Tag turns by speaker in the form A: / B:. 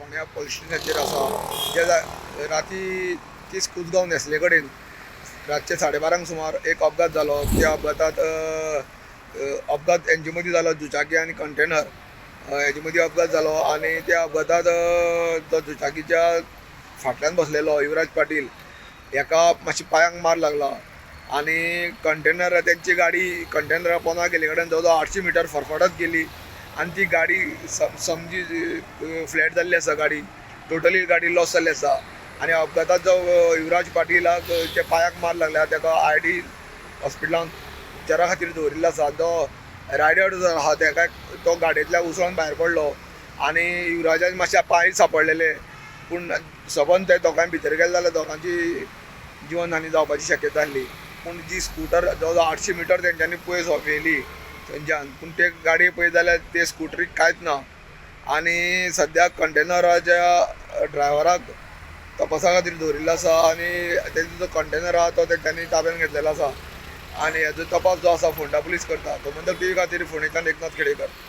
A: फोंड्या पुलीस स्टेशनाचेर आसा. जे राती 30 कुजगांव नेसले कडेन रातचे 12:30 सुमार एक अपघात जालो. त्या अपघातात अपघात हेंचे मदीं जालो, दुचाकी आनी कंटेनर हेजे मदीं अपघात जालो आनी त्या अपघातात तो दुचाकीच्या फाटल्यान बसलेलो युवराज पाटील हेका मातशी पांयांक मार लागला आनी कंटेनर तेंची गाडी कंटेनरा पोंदा गेल्ले कडेन जवळ जवळ 800 मिटर फरफडत गेली आनी ती गाडी समजी फ्लॅट जाल्ली आसा. गाडी टोटली गाडी लॉस जाल्ली आसा आनी अपघातात जो युवराज पाटीलाक जे पांयाक मार लागल्या तेका आयडी हॉस्पिटलान उपचारा खातीर दवरिल्लो आसा. जो रायडर जो आहा तेका तो गाडयेंतल्यान उसळोन भायर पडलो आनी युवराजाक मातशे पांय सांपडलेले, पूण सबंद ते दोगांय भितर गेले जाल्यार दोगांची जिवन हानी जावपाची शक्यता आसली. पूण जी स्कुटर जवळ जवळ 800 मिटर तेंच्यांनी पयस व्हेली थंयच्यान, पूण ते गाडी पळयत जाल्यार ते स्कुटरीक कांयच ना आनी सद्याक कंटेनराच्या ड्रायव्हराक तपासा खातीर दवरिल्लो आसा आनी तेजो जो कंटेनर आहा तो तेंच्यांनी ताब्यान घेतलेलो आसा आनी हेजो तपास जो आसा फोंडा पुलीस करता. गोमंतक टीव्ही खातीर फोंडेच्यान एकनाथ खेडेकर.